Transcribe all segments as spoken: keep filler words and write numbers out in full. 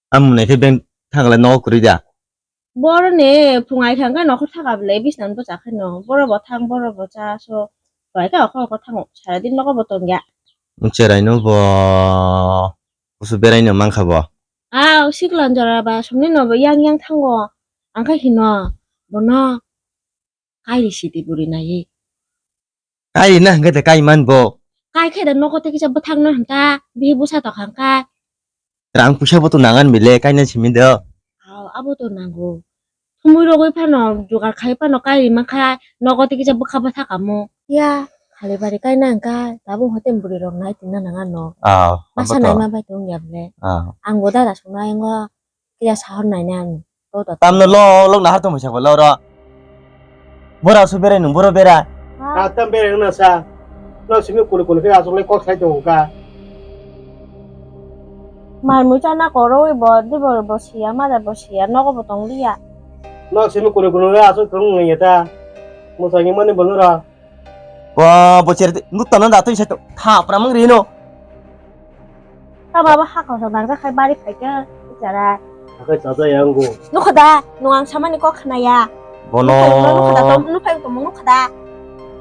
Ang mwnai khe beng thangla nogo kwrwi da. Boro ni phung ai thang khe nokhor thaka bwle bisnan bwcha khe no. Boro bo thang, boro bo cha so. Bai khe okhor okhor thango. Sara din nogo bo tongya. Cherai no bo kusu berai no mankha bo. Ah, siklan jora ba songni no bo yang yang thango. Ang khe hino bono. Kairi sidi buri nai. Kairi na hwnkhe de kai man bo. Kai khe de nogo tei kisa bwthang no hwnta, bihi bwsa tokha hwnkha. Rang puisa bo to nangan bile, kaina simi de. Aw, abo to nango. Thumui rogwi phano, jugar khai phano kairi mankha, nogo tei kisa bwkha bwsa kamo. Ya, khali bari kaina hwnkha, tabuk hote buri rok nai tingna nangan no. Aw, abo to. Masa naima bai tong ya bile. Aw. Ang bo dara sungna yango. Kisa sahor nainai ang. Tamno lok lok nahar tongmani sakbo loro. Bora su berai nung boro bera. Ha? Tam berai wngna sa. No simi kunu kunu khe aswk lai kok sai tongo ka. Mai mui chana koroi bo dibor bo siya mada bo siya nogo bo tong liya. No simi kunu kunu khe aswk thung nang ya ta. Musa ni mani bo nora. Bo, bo cher nutano da twi se to. Tha pramang rino. Ta baba ha khosok nang khai bari phaikhe bichara. Akai chaja yango. Nukha da, nung ang samani kok khnaya. Bono. Nukha da, nukha da, nukha da.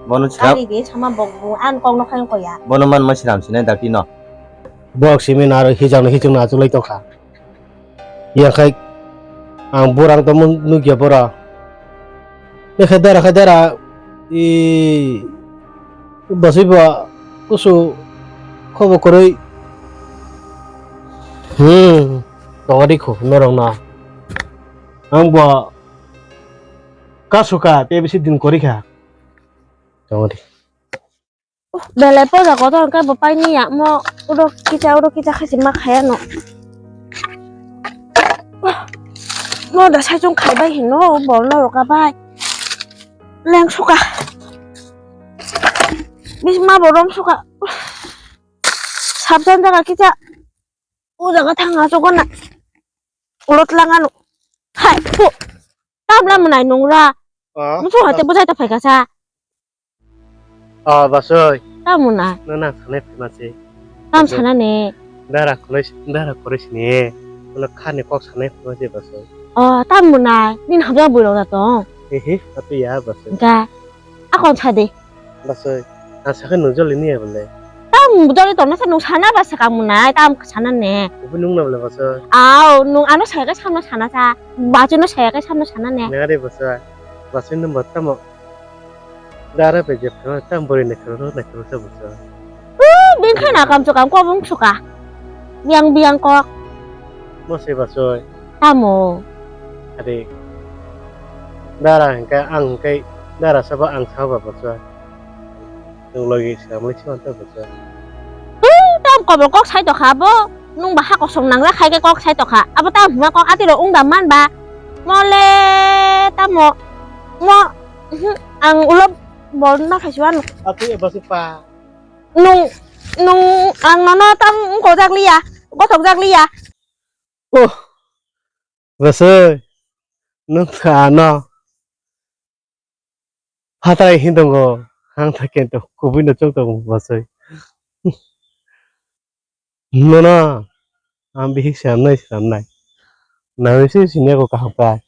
Bono chira. Ari di sama bok bu an kok nukha yang koya. Bono man ma siram sinai da kino. Bok simi naro hijang hijung na chulai tokha. Yakhai ang borang tongmo nukya bora. Yakhai dara khai dara i bosoi bo kusu khobo kwrwi. Hmm, tongadi kho norok no. Ang bo kasuka tebisi din kwrwi kha. Tongadi. Belai poja kotor hwnkhe bo paini ya mo uro kicha uro kicha khe se ma khaya no. Mo da saichung khaibai hino bol no roka bai. Leng suka. Bisma bo rom suka. Sabjan jaga kicha. O jaga thang asuk na. Ulot lang ano. Hai, pu. Tabla mwnai nungra. Ah, musu hate bujai ta phaika sa. Ah, basoi. Tam mwnai. No nang sanai phima se. Tam sana ne. Dara khulai, dara khulai sini. Ulo khani kok sanai phima se basoi. Oh, tam mwnai. Nin habla bulo da tong. Hehe, atu ya basoi. Ga. Akon sa de. Basoi, ang sakhe nung joli niya bole. Tam joli tongna sa nung sana ba sakang mwnai, tam sana ne. Ubi nung na bole basoi. Aw, nung ano saya khe samno sana sa, bachu no saya khe samno sana ne. Nang ari basoi, basoi nung bo tamo. Dara pe je phano tam bori ne khro ne khro sa basoi. Uh, bing khe na kam chukam ko bung suka. Biang biang kok. Mo se basoi. Tamo. Ade. Dara hingke ang hingke dara sabo ang sabo basoi. Nung logi swnamwi se mantha bwsa. Twi tam kobor kok sai tokha abo. Nung ba ha kosong nangra khai khe kok sai tokha. Abo tam hwnma kok atiro wng da man ba. Mole tamo. Mo, mhm, ang ulo bol na khai si wano. Atwi eba se pa. Nung, nung ang nono tam wng kojak liya. Gothok jak liya. Oh. Bwsai, nwng ano phatrai hin tongo, ang thai khe to kubui no chwng tongo bwsai. Nono ang bihik swnamnai swnamnai. Nangni se sini ako kaham kai.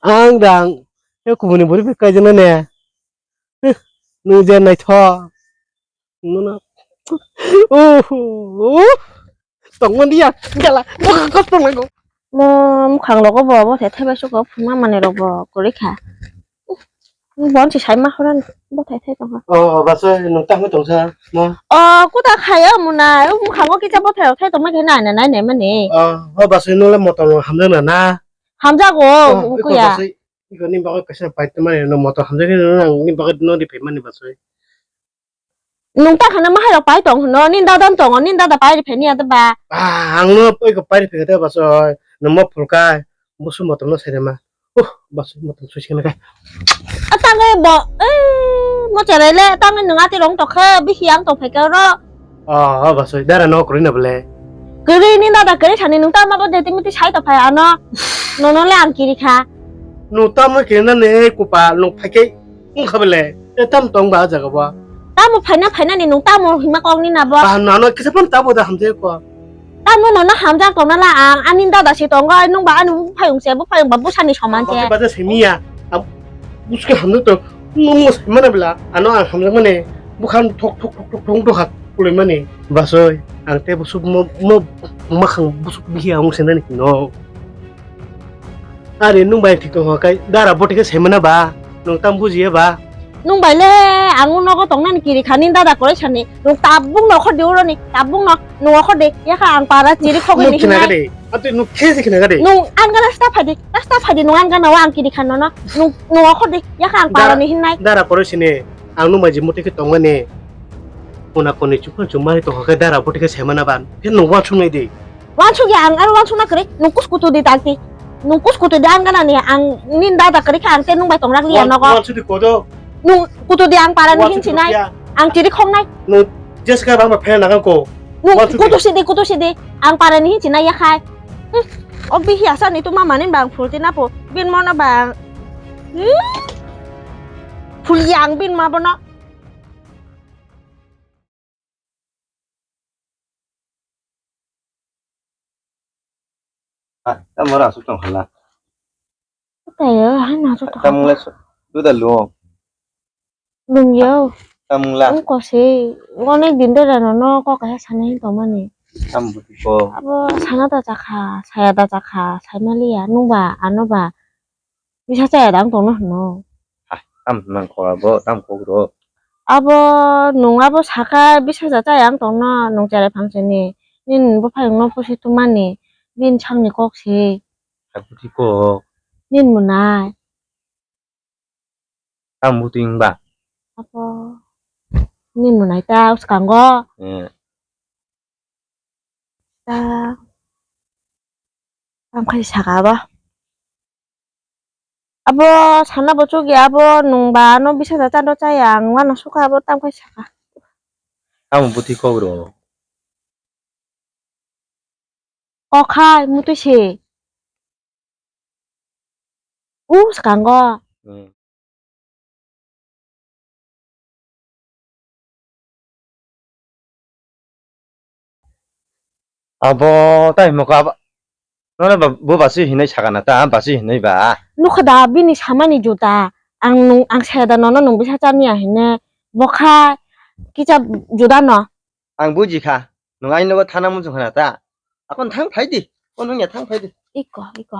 Ang dang, ya kubuni buri bai kaijana ne. Nwng je naitho. Nono. Uhu. Tongmani ya. Gala. Kosto nango. Mo mukhang rogo bo bo the theba suko phuma mane rogo kori kha. Bon si sai ma horan bo the the tongha. Oh, basa nwng tamo tongsa. Mo. Oh, kuta khaya muna. Mukhango kicha bo the the tongma khe nai nai nai mani. Oh, ho basa nwng le motor hamjang na na. Hamjago. Oh, kuya. Iko ni bagwi kaisa pai tongmani no motor hamjakhe no ang ni bagwi no ri phaimani basoi. Nung ta khana mahai rok pai tong hwno, nini dada no tongo, nini dada pai ri phai ni ya ba? Ah, ang no iko pai ri phai khe basoi, no mo phulkai, busu motor no sai ma. Uh, basoi motor sui sing kha. A tangwi bo, eh, mo cherai le, tangwi nung ati rong tokhe, bisi ang tong phai khe oro. Oh, oh, basoi, dara no kwrwi na bole. Kwrwi ni dada kwrwi sani nung tamo bo deti miti sai to phai ano. Nono le ang kiri kha. Nung tamo kiri na ne kupa nung phai khe wng kha bole. E tam tong ba jaga bo. Tamo phaina phaina ni nung tamo hima kok ni na bo. Ba no no kisa pon tabo da hamje ko. Tamo nono hamjak tongna la ang, ani dada si tongo, nung ba ani buphayung se, buphayung ba bwsani soman se. Bade bade simi ya. Am, buske hamjak to, nung mo simi na bela, ano ang hamjak mane, bukhan thok thok thok thok thok thok hat kulai mane. Basoi, ang te busuk mo, mo, makhang busuk bihi ang senani no. Are nung bai thik tong kai dara botike semana ba nung tam bujiya ba. Nung bai le ang nogo tongnani kiri khani dada kore sani nung tabung no khodi uroni tabung no nung khodi yakha ang para chiri khogwi ni hinai. Atui nung khesi khina gade. Nung angana sta phadi sta phadi nung angana wa ang kiri khan no nung nung khodi yakha ang para ni hinai. Dara kore sini ang nung bai jimotike tongmani. Kona koni chukun chumari tong kai dara botike semana ba. Phin nung wa chunai de. Wansuk ya ang aro wansuk na kwrwi nung kus kutu di tagti. Nung kus kutu di ang gana ni ang nin dada kwrwi kha ang te nung bai tong rak liya nogo. Wansuk di kodo. Nung kutu di ang para ni hin sinai. Ang chiri khong nai. Nung jeska bang ba phela nagang ko. Nung kutu sidi kutu sidi ang para ni hin sinai ya khai. Hmm. O bihi asa ni tu mama ni bang phul ti na po. Bin mono bang. Hmm. Phul yang bin ma bono. Ah, tamo ra asuk tong khala. Tayo, hai na asuk tong. Tamo le duda luo. Lungyo. Tamo la. Ang ko se, onek din de rano no ko kaisa sanai tongmani. Tamo buti ko. Abo sana da chakha, saya da chakha, sai maliya, nung ba, ano ba. Bisa chaya dang tongno hino. Hai, tam nang kok abo, tam kok ro. Abo nung abo saka bisa ja chaya ang tongno nung cherai phangsani. Nin buphai no pusi tumani. Bin sakni kok si. Hai pusi kok. Nin munai. Tam buting ba. Abo. Nin munai ta uskango. Eh. Ta. Tam khai saka abo. Abo sana bo chukya abo nung ba ano bisa da chano chaya ang wano suka abo tam khai saka. Tamo buti kok ro. Kok khai mutu se. U skango. Hmm. Abo tai mokha abo. Nono ba, bo basi hinai sakana ta, basi hinai ba. Nukha da bini samani juta. Ang nung, ang saya da nono nung bisa chaniya hinai. Bokha kicha juda no. Ang buji kha. Nung aino ba thana muchung khana ta. Akon thang phai di. O nung ya thang phai di. Iko, iko.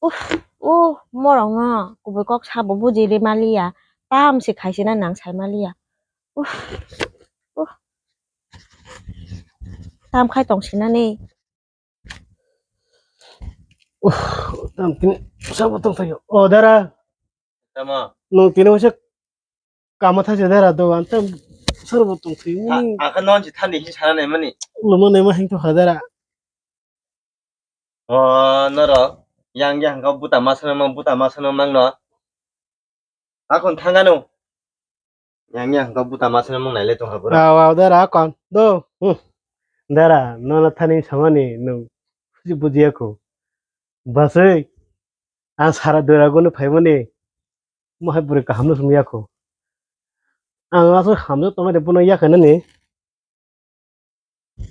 Uf, uh, morok no kubui kok sabo buji ri maliya. Tam si khaisina nang sai maliya. Uf, uf. Tam khai tong sinani. Uf, tam tini sabo tong thayo. O dara. Tamo. Nung tini waisa kama thaise dara do, antam sabo tong thayo. Akha non si thani hi sana nai mani. Lumo nai ma hing to ha dara. O norok yang yang kau buta masana mang buta masana mang no. Akon thangano. Yang yang kau buta masana mang nai le tong ha bura. Aw aw dara akon do. Hmm. Dara nono thani samani nung buji buji ako. Basui ang sara dura gono phaimani. Mo hai buri kaham no sumya ko. Ang aso hamjak tongmani bono yakanani.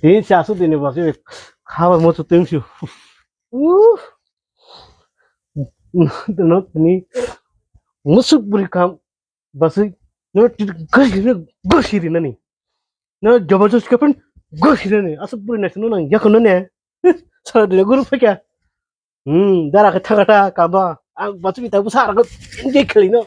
Tin chasu dini basi khaba musu tingsu. Uh. No tini musuk buri kam basi no gasi no gasi ri nani. No jabardast kapan gasi ri nani. Asu buri nasi no nang yakho no ne. Sara dini guru phaka. Hmm, dara khe thangata kaba. Ang basi bita busa ra ko enjoy khali no.